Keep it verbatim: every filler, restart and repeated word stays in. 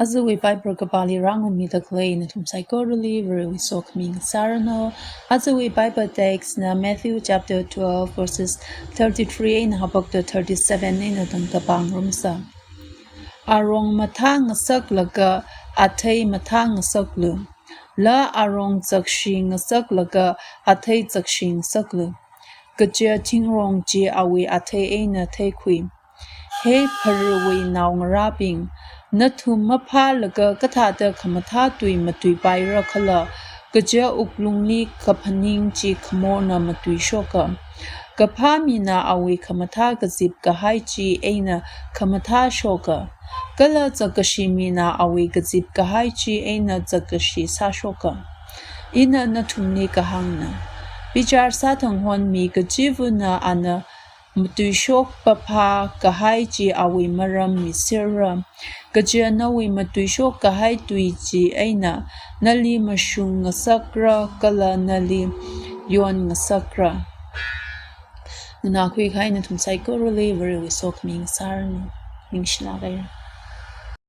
Ajawui Bible kapāli rāngarummida khalei nathum saikorali Varewui sokhami ngasāranu. Ajawui Bible text na Matthew chapter twelve verses thirty-three eina haophoklaga thirty-seven eina tangda pāngarumsa. Arong mathāngasaklaga athei mathāngasaklu. Kala arong zakshi ngasaklaga athei zakshi ngasaklu. Kaja thingrong chi awui athei eina theikhui. He pharawui naongarābing, nathum maphālaga kathāda khamathā tui matuipaira khala? Kaja wuklungli kaphaning chi khamorna matuishoka. Kaphā mina awui khamathā kazip kahai chi eina khamathā shoka. Kala zakkashi mina awui kazip kahai chi eina zakkashi sāshoka. Ina nathumli kahāngna, bichar sāthanghon mi kachivana ana matuishok paphā kahai chi awui maram miserra. Kaja nawui matuishok kahai tui chi eina nali mashung ngasakra kala nali yon ngasakra. Nganākhui kahai nathum saikorali Varewui sokhami ngasāranu. Ningshilāk haira.